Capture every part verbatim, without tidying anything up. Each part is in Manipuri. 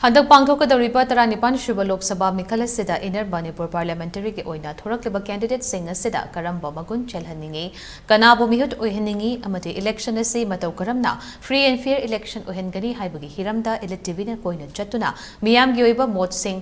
ꯍꯟꯗꯛ ꯄꯥꯡꯊꯣꯛꯀꯗꯧꯔꯤꯕ ꯇꯔꯥꯅꯤꯄꯥꯟ ꯁꯨꯕ ꯂꯣꯛ ꯁꯚꯥ ꯃꯤꯈꯜ ꯑꯁꯤꯗ ꯏꯟꯅꯔ ꯃꯅꯤꯄꯨꯔ ꯄꯥꯔꯂꯤꯌꯥꯃꯦꯟꯇꯔꯤꯒꯤ ꯑꯣꯏꯅ ꯊꯣꯔꯛꯂꯤꯕ ꯀꯦꯟꯗꯤꯗꯦꯠꯁꯤꯡ ꯑꯁꯤꯗ ꯀꯔꯝꯕ ꯃꯒꯨꯟ ꯆꯦꯜꯍꯟꯅꯤꯡꯏ, ꯀꯅꯥꯕꯨ ꯃꯤꯍꯨꯠ ꯑꯣꯏꯍꯟꯅꯤꯡꯏ ꯑꯃꯗꯤ ꯏꯂꯦꯛꯁꯟ ꯑꯁꯤ ꯃꯇꯧ ꯀꯔꯝꯅ free and fair election ꯑꯣꯏꯍꯟꯒꯅꯤ ꯍꯥꯏꯕꯒꯤ ꯍꯤꯔꯝꯗ ꯏꯂꯤꯠ ꯇꯤꯚꯤꯅ ꯀꯣꯏꯅ ꯆꯠꯇꯨꯅ ꯃꯤꯌꯥꯝꯒꯤ ꯑꯣꯏꯕ ꯃꯣꯠꯁꯤꯡ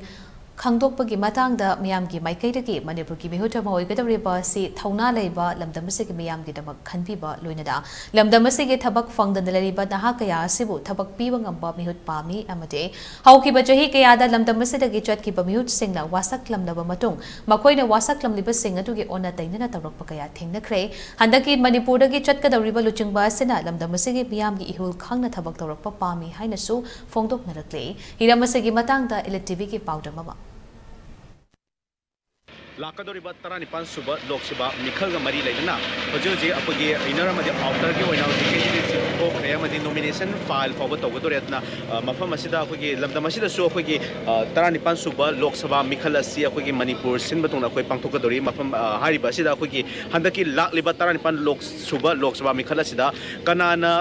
ꯈꯪꯗꯣꯛꯄꯒꯤ ꯃꯇꯥꯡꯗ ꯃꯤꯌꯥꯝꯒꯤ ꯃꯥꯏꯀꯩꯗꯒꯤ ꯃꯅꯤꯄꯨꯔꯒꯤ ꯃꯤꯍꯨꯠ ꯑꯃ ꯑꯣꯏꯒꯗꯧꯔꯤꯕ ꯑꯁꯤ ꯊꯧꯅꯥ ꯂꯩꯕ, ꯂꯝꯗꯝ ꯑꯁꯤꯒꯤ ꯃꯤꯌꯥꯝꯒꯤꯗꯃꯛ ꯈꯟꯕꯤꯕ, ꯂꯣꯏꯅꯅ ꯂꯝꯗꯝ ꯑꯁꯤꯒꯤ ꯊꯕꯛ ꯐꯪꯗꯅ ꯂꯩꯔꯤꯕ ꯅꯍꯥ ꯀꯌꯥ ꯑꯁꯤꯕꯨ ꯊꯕꯛ ꯄꯤꯕ ꯉꯝꯕ ꯃꯤꯍꯨꯠ ꯄꯥꯝꯃꯤ ꯑꯃꯗꯤ ꯍꯧꯈꯤꯕ ꯆꯍꯤ ꯀꯌꯥꯗ ꯂꯝꯗꯝ ꯑꯁꯤꯗꯒꯤ ꯆꯠꯈꯤꯕ ꯃꯤꯍꯨꯠꯁꯤꯡꯅ ꯋꯥꯁꯛꯂꯝꯂꯕ ꯃꯇꯨꯡ ꯃꯈꯣꯏꯅ ꯋꯥꯁꯛꯂꯝꯂꯤꯕꯁꯤꯡ ꯑꯗꯨꯒꯤ ꯑꯣꯟꯅ ꯇꯩꯅꯅ ꯇꯧꯔꯛꯄ ꯀꯌꯥ ꯊꯦꯡꯅꯈ꯭ꯔꯦ꯫ ꯍꯟꯗꯛꯀꯤ ꯃꯅꯤꯄꯨꯔꯗꯒꯤ ꯆꯠꯀꯗꯧꯔꯤꯕ ꯂꯨꯆꯤꯡꯕ ꯑꯁꯤꯅ ꯂꯝꯗꯝ ꯑꯁꯤꯒꯤ ꯃꯤꯌꯥꯝꯒꯤ ꯏꯍꯨꯜ ꯈꯪꯅ ꯊꯕꯛ ꯇꯧꯔꯛꯄ ꯄꯥꯝꯃꯤ ꯍꯥꯏꯅꯁꯨ ꯐꯣꯡꯗꯣꯛꯅꯔꯛꯂꯤ꯫ ꯍꯤꯔꯝ ꯑꯁꯤꯒꯤ ꯃꯇꯥꯡꯗ ꯏꯂꯤꯠ ꯇꯤꯚꯤꯒꯤ ꯄꯥꯎꯗꯝ ꯑꯃ꯫ ꯂꯥꯛꯀꯗꯧꯔꯤꯕ ꯇꯔꯥꯅꯤꯄꯥꯟ ꯁꯨꯕ ꯂꯣꯛ ꯁꯚꯥ ꯃꯤꯈꯜꯒ ꯃꯔꯤ ꯂꯩꯅꯅ ꯍꯧꯖꯤꯛ ꯍꯧꯖꯤꯛ ꯑꯩꯈꯣꯏꯒꯤ ꯏꯟꯅꯔ ꯑꯃꯗꯤ ꯑꯥꯎꯇꯔꯒꯤ ꯑꯣꯏꯅ ꯍꯧꯖꯤꯛ ꯀꯦꯟꯗꯤꯗꯦꯠꯁꯤꯡ ꯊꯣꯛꯈ꯭ꯔꯦ ꯑꯃꯗꯤ ꯅꯣꯃꯤꯅꯦꯁꯟ ꯐꯥꯏꯜ ꯐꯥꯎꯕ ꯇꯧꯒꯗꯧꯔꯦ꯫ ꯑꯗꯨꯅ, ꯑ, ꯃꯐꯝ ꯑꯁꯤꯗ ꯑꯩꯈꯣꯏꯒꯤ ꯂꯝꯗꯝ ꯑꯁꯤꯗꯁꯨ ꯑꯩꯈꯣꯏꯒꯤ, ꯑ, ꯇꯔꯥꯅꯤꯄꯥꯟ ꯁꯨꯕ ꯂꯣꯛ ꯁꯚꯥ ꯃꯤꯈꯜ ꯑꯁꯤ ꯑꯩꯈꯣꯏꯒꯤ ꯃꯅꯤꯄꯨꯔ ꯁꯤꯟꯕ ꯊꯨꯡꯅ ꯑꯩꯈꯣꯏ ꯄꯥꯡꯊꯣꯛꯀꯗꯧꯔꯤ꯫ ꯃꯐꯝ, ꯑ, ꯍꯥꯏꯔꯤꯕ ꯑꯁꯤꯗ ꯑꯩꯈꯣꯏꯒꯤ ꯍꯟꯗꯛꯀꯤ ꯂꯥꯛꯂꯤꯕ ꯇꯔꯥꯅꯤꯄꯥꯟ ꯂꯣꯛ ꯁꯨꯕ ꯂꯣꯛ ꯁꯚꯥ ꯃꯤꯈꯜ ꯑꯁꯤꯗ ꯀꯅꯥꯅ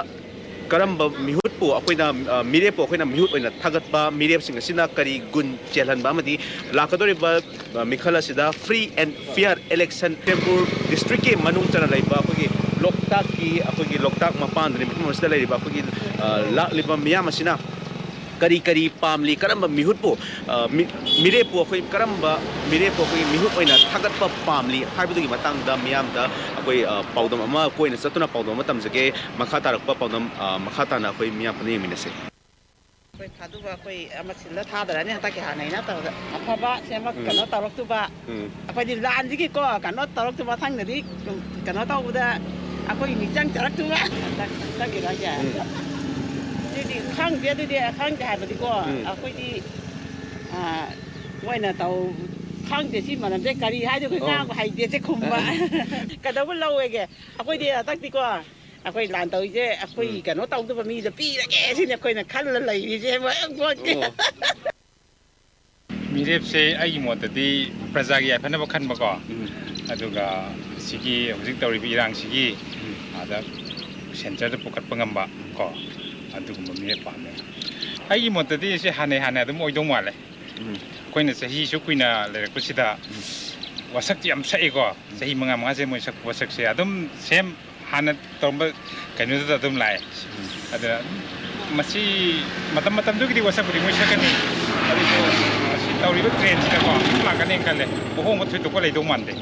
ꯀꯔꯝꯕ ꯃꯤꯍꯨꯠꯄꯨ ꯑꯩꯈꯣꯏꯅ, ꯑ, ꯃꯤꯔꯦꯞꯄꯨ ꯑꯩꯈꯣꯏꯅ ꯃꯤꯍꯨꯠ ꯑꯣꯏꯅ ꯊꯥꯒꯠꯄ, ꯃꯤꯔꯦꯞꯁꯤꯡ ꯑꯁꯤꯅ ꯀꯔꯤ ꯒꯨꯟ ꯆꯦꯜꯍꯟꯕ ꯑꯃꯗꯤ ꯂꯥꯛꯀꯗꯧꯔꯤꯕ, ꯑ, ꯃꯤꯈꯜ ꯑꯁꯤꯗ free and fair election Manipur ꯗꯤꯁꯇ꯭ꯔꯤꯛꯀꯤ ꯃꯅꯨꯡ ꯆꯟꯅ ꯂꯩꯕ ꯑꯩꯈꯣꯏꯒꯤ ꯂꯣꯛꯇꯥꯛꯀꯤ, ꯑꯩꯈꯣꯏꯒꯤ ꯂꯣꯛꯇꯥꯛ ꯃꯄꯥꯟꯗꯅꯤ, ꯃꯐꯝ ꯑꯁꯤꯗ ꯂꯩꯔꯤꯕ ꯑꯩꯈꯣꯏꯒꯤ, ꯑ, ꯂꯥꯛꯂꯤꯕ ꯃꯤꯌꯥꯝ ꯑꯁꯤꯅ ꯀꯔꯤ ꯀꯔꯤ ꯄꯥꯝꯂꯤ, ꯀꯔꯝꯕ ꯃꯤꯍꯨꯠꯄꯨ, ꯑ, ꯃꯤ-, ꯃꯤꯔꯦꯞꯄꯨ ꯑꯩꯈꯣꯏ ꯀꯔꯝꯕ ꯃꯤꯔꯦꯞꯄꯨ ꯑꯩꯈꯣꯏꯒꯤ ꯃꯤꯍꯨꯠ ꯑꯣꯏꯅ ꯊꯥꯒꯠꯄ ꯄꯥꯝꯂꯤ ꯍꯥꯏꯕꯗꯨꯒꯤ ꯃꯇꯥꯡꯗ ꯃꯤꯌꯥꯝꯗ ꯑꯩꯈꯣꯏ, ꯑ, ꯄꯥꯎꯗꯝ ꯑꯃ ꯀꯣꯏꯅ ꯆꯠꯇꯨꯅ ꯄꯥꯎꯗꯝ ꯑꯃ ꯇꯝꯖꯒꯦ꯫ ꯃꯈꯥ ꯇꯥꯔꯛꯄ ꯄꯥꯎꯗꯝ, ꯑ, ꯃꯈꯥ ꯇꯥꯅ ꯑꯩꯈꯣꯏ ꯃꯤꯌꯥꯝ ꯄꯨꯟꯅ ꯌꯦꯡꯃꯤꯟꯅꯁꯦ꯫ ꯑꯩꯈꯣꯏ ꯐꯥꯗꯨꯕ ꯑꯩꯈꯣꯏ ꯑꯃ ꯁꯤꯜꯂ ꯊꯥꯗꯔꯅꯤ ꯍꯟꯗꯛꯀꯤ ꯍꯥꯟꯅꯩ ꯅꯠꯇꯕꯗ꯫ ꯑꯐꯕ ꯁꯦꯝꯃꯛ-, ꯎꯝ꯫ ꯀꯩꯅꯣ ꯇꯧꯔꯛꯇꯨꯕ꯫ ꯎꯝ꯫ ꯑꯩꯈꯣꯏꯗꯤ ꯂꯥꯟꯁꯤꯒꯤꯀꯣ ꯀꯩꯅꯣ ꯇꯧꯔꯛꯇꯨꯕ, ꯃꯊꯪꯗꯗꯤ ꯀꯩꯅꯣ ꯇꯧꯕꯗ ꯑꯩꯈꯣꯏ ꯃꯤꯆꯪ ꯆꯪꯉꯛꯇꯨꯕ꯫ ꯍꯟꯗꯛ, ꯍꯟꯗꯛꯀꯤꯗꯣ ꯍꯥꯏꯁꯦ꯫ ꯎꯝ꯫ ꯑꯗꯨꯗꯤ ꯈꯪꯗꯦ, ꯑꯗꯨꯗꯤ ꯈꯪꯗꯦ ꯍꯥꯏꯕꯗꯤꯀꯣ, ꯎꯝ꯫ ꯑꯩꯈꯣꯏꯗꯤ, ꯑ, ꯃꯣꯏꯅ ꯇꯧ-, ꯈꯪꯗꯦ ꯁꯤ ꯃꯔꯝꯁꯦ ꯀꯔꯤ ꯍꯥꯏꯗꯣꯏꯅꯣ, ꯑꯩꯈꯣꯏ ꯑꯣ꯫ ꯉꯥꯡꯕ ꯍꯩꯇꯦ ꯁꯦ ꯈꯨꯝꯕ꯫ ꯑ꯫ ꯀꯩꯗꯧꯕ ꯂꯧꯋꯦꯒꯦ? ꯑꯩꯈꯣꯏꯗꯤ ꯍꯟꯗꯛꯇꯤꯀꯣ ꯑꯩꯈꯣꯏ ꯂꯥꯟ ꯇꯧꯔꯤꯁꯦ ꯑꯩꯈꯣꯏ ꯎꯝ꯫ ꯀꯩꯅꯣ ꯇꯧꯗꯕ ꯃꯤꯗ ꯄꯤꯔꯒꯦ ꯁꯤꯅꯤ ꯑꯩꯈꯣꯏꯅ ꯈꯜꯂ ꯂꯩꯔꯤꯁꯦ꯫ ꯃꯣꯏ ꯄꯣꯠꯀꯤ꯫ ꯑꯣ꯫ ꯃꯤꯔꯦꯞꯁꯦ ꯑꯩꯒꯤ ꯃꯣꯠꯇꯗꯤ ꯄ꯭ꯔꯖꯥꯒꯤ ꯌꯥꯏꯐꯅꯕ ꯈꯟꯕꯀꯣ, ꯎꯝ꯫ ꯑꯗꯨꯒ ꯁꯤꯒꯤ ꯍꯧꯖꯤꯛ ꯇꯧꯔꯤꯕ ꯏꯔꯥꯡꯁꯤꯒꯤ ꯎꯝ꯫ ꯑꯥꯗ ꯁꯦꯟꯇꯔꯗ ꯄꯨꯈꯠꯄ ꯉꯝꯕ ꯀꯣ, ꯑꯗꯨꯒꯨꯝꯕ ꯃꯤꯔꯦꯞ ꯄꯥꯝꯃꯦ꯫ ꯑꯩꯒꯤ ꯃꯣꯠꯇꯗꯤ ꯁꯤ ꯍꯥꯟꯅꯩ ꯍꯥꯟꯅ ꯑꯗꯨꯝ ꯑꯣꯏꯗꯧ ꯃꯥꯜꯂꯦ꯫ ꯑꯩꯈꯣꯏꯅ ꯆꯍꯤ ꯁꯨꯛ ꯀꯨꯏꯅ ꯂꯩꯔꯛꯄꯁꯤꯗ ꯋꯥꯁꯛꯇꯤ ꯌꯥꯝ ꯁꯛꯏꯀꯣ꯫ ꯆꯍꯤ ꯃꯉꯥ ꯃꯉꯥꯁꯦ ꯃꯣꯏ ꯁꯛꯄ ꯋꯥꯁꯛꯁꯦ ꯑꯗꯨꯝ ꯁꯦꯝ ꯍꯥꯟꯅ ꯇꯧꯔꯝꯕ ꯀꯩꯅꯣꯗꯨꯗ ꯑꯗꯨꯝ ꯂꯥꯛꯑꯦ꯫ ꯑꯗꯨꯅ ꯃꯁꯤ ꯃꯇꯝ ꯃꯇꯝꯗꯨꯒꯤꯗꯤ ꯋꯥꯁꯛꯄꯨꯗꯤ ꯃꯣꯏ ꯁꯛꯀꯅꯤ꯫ ꯑꯗꯨꯕꯨ ꯃꯁꯤ ꯇꯧꯔꯤꯕ ꯇ꯭ꯔꯦꯟꯁꯤꯗꯀꯣ ꯑꯗꯨꯝ ꯂꯥꯛꯀꯅꯤ ꯈꯜꯂꯦ꯫ ꯑꯍꯣꯡꯕ ꯊꯣꯏꯗꯣꯛꯄ ꯂꯩꯗꯧ ꯃꯥꯟꯗꯦ꯫